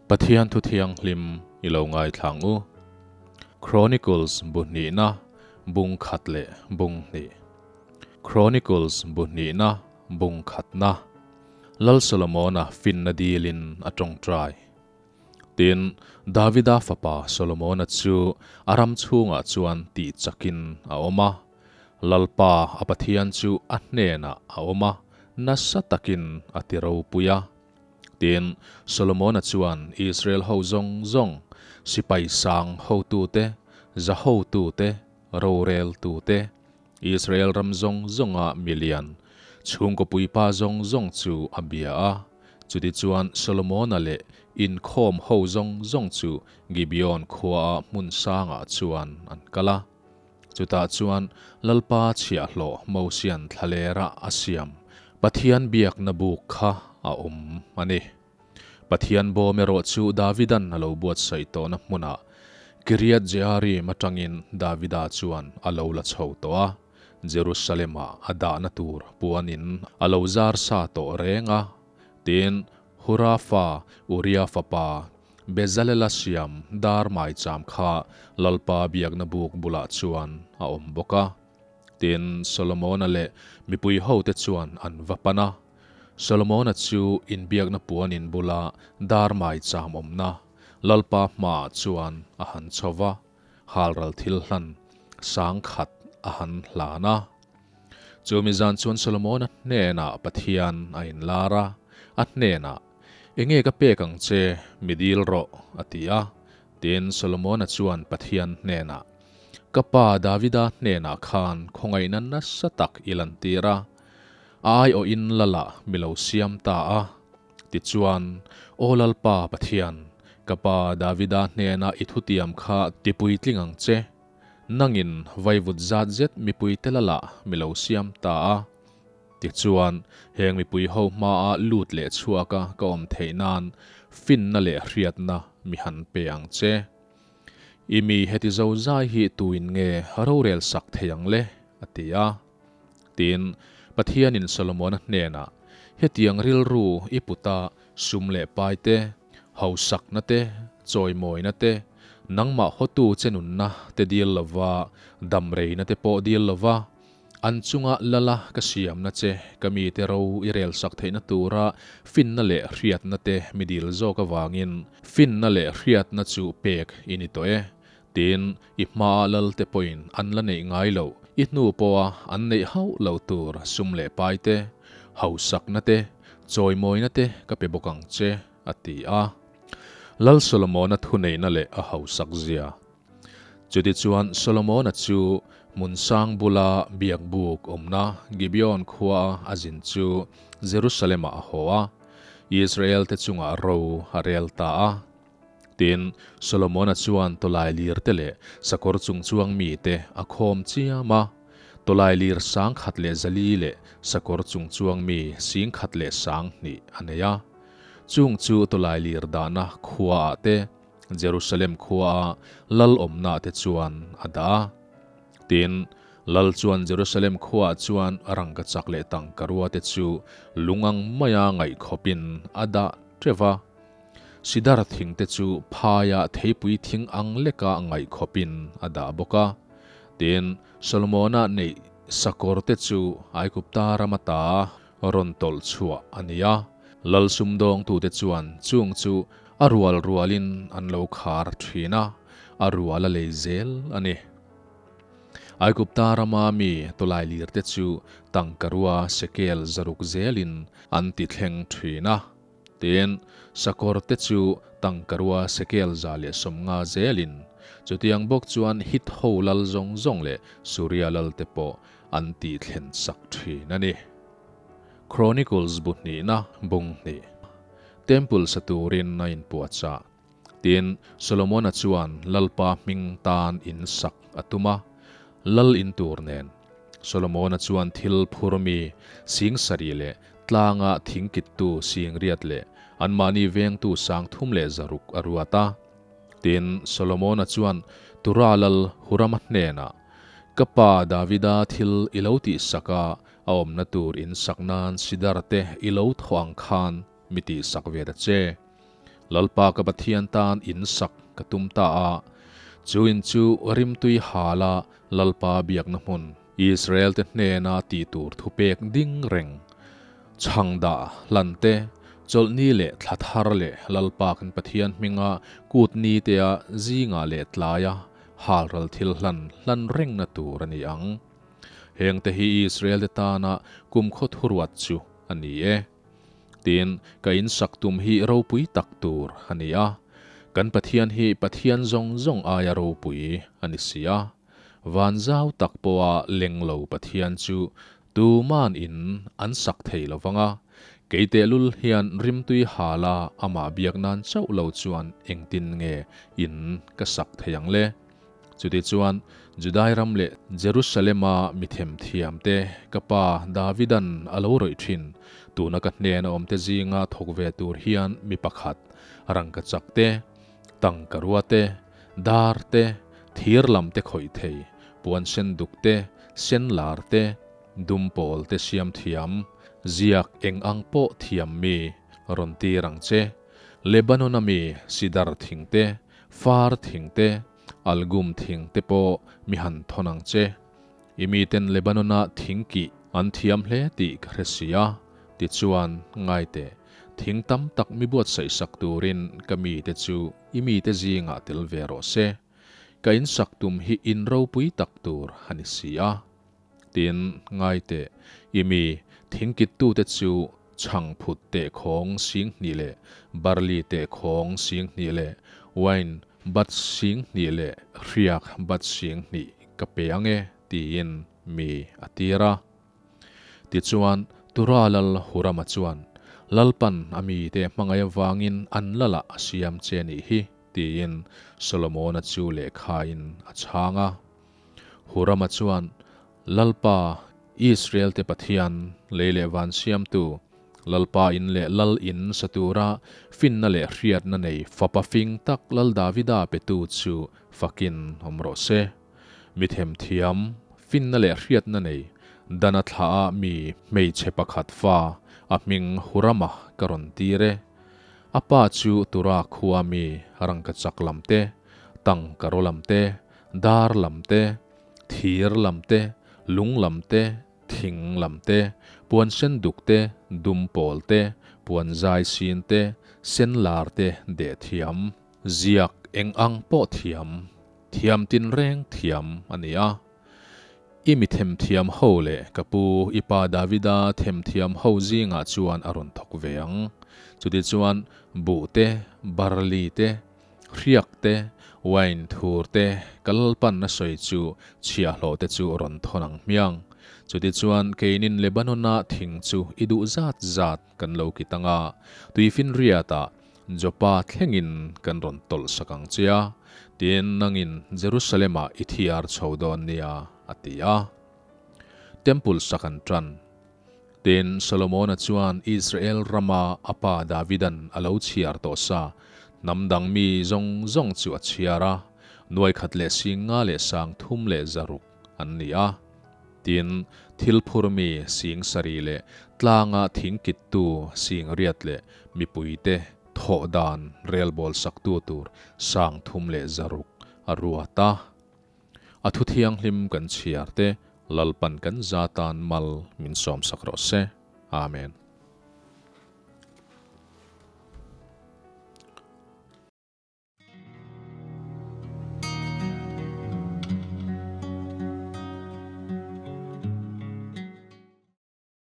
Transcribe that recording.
Pathian thu thianghlim i lo ngaithla ang u. Chronicles bu hnihna bung khat leh bung hnih. Chronicles bu hnihna bung khatna. Lal Solomona finna dilin a tawngtai. Tin, Davida fapa Solomona chu a ram chhungah chuan tih chakin a awm a. Lalpa a Pathian chu a hnenah a awm a, nasa takin a ti ropui a. Tin, Solomona chuan Israel ho zawng zawng, sipai sang hotute, za hotute, roreltute, Israel ram zawng zawnga milian, chhungkaw puipa zawng zawng chu a bia a. Chutichuan Solomona leh inkhawm ho zawng zawng chu Gibeon khuaa hmun sangah chuan an kal a. Chutah chuan Lalpa chhiahhlawh Mosian thlalera a siam Pathian biakna buk kha a awm a ni. Pathian bawm erawh chu Davidan a lo buatsaih tawhna hmunah Kiriath Jearim atangin Davida chuan a lo la chho tawh a, Jerusalem-ah a dahna tur puanin a lo zar sa tawh reng a. Tin, Hura fa Uria fapa Bezalela siam dar maicham kha Lalpa biakna buk bulah chuan a awm bawk a. Tin, Solomona leh mipui hote chuan an va pan a. Solomona chu inbiakna puanin bula dar maicham awmna Lalpa hmaah chuan a han chho va, halral thil hlan sang khat a han hlan a. Chumi zan chuan Solomona hnenah Pathian a inlar a, a hnenah, Enge ka pek ang che, mi dil rawh, a ti a. Tin, Solomona chuan Pathian hnenah, Ka pa Davida hnenah khan khawngaihna nasa tak i lantir a, A aiawhin Lala mi lo siam ta a. Tichuan, Aw Lalpa Pathian, ka pa Davida hnena i thutiam kha tipuitling ang che. Nangin vaivut zat zet mipuite Lala mi lo siam ta a. Tichuan, heng mipui ho hmaa lut leh chhuaka ka awm theih nan finna leh hriatna mi han pe ang che. I mi heti zo zai hi tuin nge rorel sak thei ang le? a ti a. Tin, Pathianin Solomona hnenah, Hetiang rilru i puta sum leh pai te, hausakna te, chawimawina te, nangmah hawtu che nunna te dil lova, damreina te pawh dil lova, an chunga lala ka siamna che ka mite ro i relsak theihna tura finna leh hriatna te mi dil zawk avangin finna leh hriatna chu pek i ni tawh e. Tin, i hmaa lalte pawhin an la neih ngai loh, i hnu pawha an neih hauh lo tur sum leh pai te, hausakna te, chawimawina te ka pe bawk ang che, a ti a. Lal Solomona thuneihna leh a hausak zia. Chutichuan Solomona chu hmun sang bula biakbuk awmna Gibeon khuaa a zin chu Jerusalem-ah a haw a, Israel-te chungah ro a rel ta a. Tin, Solomona chuan tawlai lir te leh sakawr chung chuang mite a khawm chiam a. Tawlai lir sang khat leh zali leh sakawr chung chuang mi sing khat leh sang hnih a nei a. Chung chu tawlai lir dahna khuaah te, Jerusalem khuaa lal awmnaah te chuan a dah a. Tin, lal chuan Jerusalem khuaah chuan rangkachak leh tangkarua te chu lung ang maia ngaihkhawpin a dah teuh va. Sidar thing te chu phaia theipui thing ang leka ngaih khawpin a dah bawk a. Tin, Solomona neih sakawr te chu Aigupta ram ata rawn tawlh chhuah a ni a. Lal sumdawngtute chuan chung chu a rual rualin an lo khar thin a, a rual a lei zel a ni. Aigupta rama mi tawlailir te chu tangkarua sekel zaruk zelin an ti thleng thin a. Tin, sakawr te chu tangkarua sekel 150 zelin, chutiang bawk chuan Hit ho lal zawng zawng leh Suria lal te pawh an tih thlen sak thin a ni. Chronicles bu hnihna bung hnih. Temple sa turin a inpuahchah. Tin, Solomona chuan Lalpa hming tan in sak a tum a, lal in tur nen. Solomona chuan thil phurmi sing sarih leh tlanga thingkittu sing riat leh anmahni vengtu sang thum leh zaruk a ruat a. Tin, Solomona chuan Tura lal Hurama hnenah, Ka pa Davida thil i lo tihsak a, a awmna tur in sak nan sidar te i lo thawh ang khan mi tihsak ve ta che. Lalpa ka Pathian tan in sak ka tum ta a, chu in chu rimtui hala Lalpa biakna hmun, Israel te hnena tih tur thupek ding reng, chhang dah hlan te, chawlhni leh thla thar leh Lalpa kan Pathian hminga kut ni tea zingah leh tlaia halral thil hlan hlan rengna tur a ni ang. Hengte hi Israel te tana kumkhaw thuruat chu a ni e. Tin, ka insak tum hi ropui tak tur a ni a. Kan Pathian hi Pathian zawng zawng aia ropui a ni si a. Van zau tak pawha leng lo Pathian chu tuman in an sak thei lo vang a. Kei tehlul hian rimtui hala amah biak nan chauh lo chuan engtin nge in ka sak thei ang le? Chutichuan, Judai ram leh Jerusalema mi themthiamte ka pa Davidan a lo rawih thin. Tuna ka hnena awmte zinga thawk ve tur hian mi pakhat, rangkachak te, tangkarua te, dar te, thir lam te khawih thei, puan sen duk te, sen lar te, dum pawl te siam thiam, ziak eng ang pawh thiam mi rawn tir ang che. Lebanon-a mi sidar thing te, Far thing te, algum thing te pawh mi han thawn ang che. I miten Lebanon-a thing kih an thiam hle tih ka hre si a, tichuan, ngai teh, thing tam tak mi buatsaih sak turin ka mite chu i mite zingah tel ve rawh se. Ka insak tum hi in ropui tak tur a ni si a. Tin, ngai teh, i mi thingkittute chu chhangphut teh khawng sing hnih leh barli teh khawng sing hnih leh wine bat sing hnih leh hriak bat sing hnih ka pe ang e, tiin mi a tir a. Tichuan, Tura lal Hurama chuan, Lalpan a mite hmangaih avangin an lalah a siam che nih hi, tiin Solomona chu lehkhain a chhang a. Hurama chuan, Lalpa, Israel-te Pathian, lei leh van siamtu, Lalpa in leh Lal in sa tura finna leh hriatna nei fapa fing tak Lal Davida petu chu fakin awm rawh se. Mi themthiam, finna leh hriatna nei, Dana thlaah mi hmeichhe pakhat fa, a hming Hurama ka rawn tir e. A pa chu Tura khua mi rangkachak lam te, tangkaraw lam te, Dar lam te, thir lam te, lung lam te, thing lam te, puan sen duk te, dum pawl te, puan zai sin te, sen lar te deh thiam, ziak eng ang pawh thiam, thiam tinreng thiam a ni a. I mi themthiam ho leh ka pu i pa Davida themthiam ho zingah chuan a rawn thawk ve ang. Chutichuan buh te, barli te, Hriak te, wine thur te, ka lalpan a sawi chu chhiahhlawh te chu rawn thawn ang hmiang. Chutichuan keinin Lebanon-a thing chu i duh zat zat kan lo kit ang a, tuifinriatah Joppa thlengin kan rawn tawlh sak ang che a, tin nangin Jerusalem-ah i thiar chho dawn nia, a ti a. Temple sak an tan. Tin, Solomona chuan Israel rama a pa Davidan a lo chhiar tawh sa hnam dang mi zawng zawng chu a chhiar a, nuai khat leh sing nga leh sang thum leh zaruk an ni a. Tin, thil phur mi sing sarih leh tlanga thing kittu sing riat leh mipuite thawh dan relbawl saktu tur sang thum leh zaruk a ruat a. A thu thianghlim kan chhiar te Lalpan kan za tan mal min sawmsak rawh se. Amen.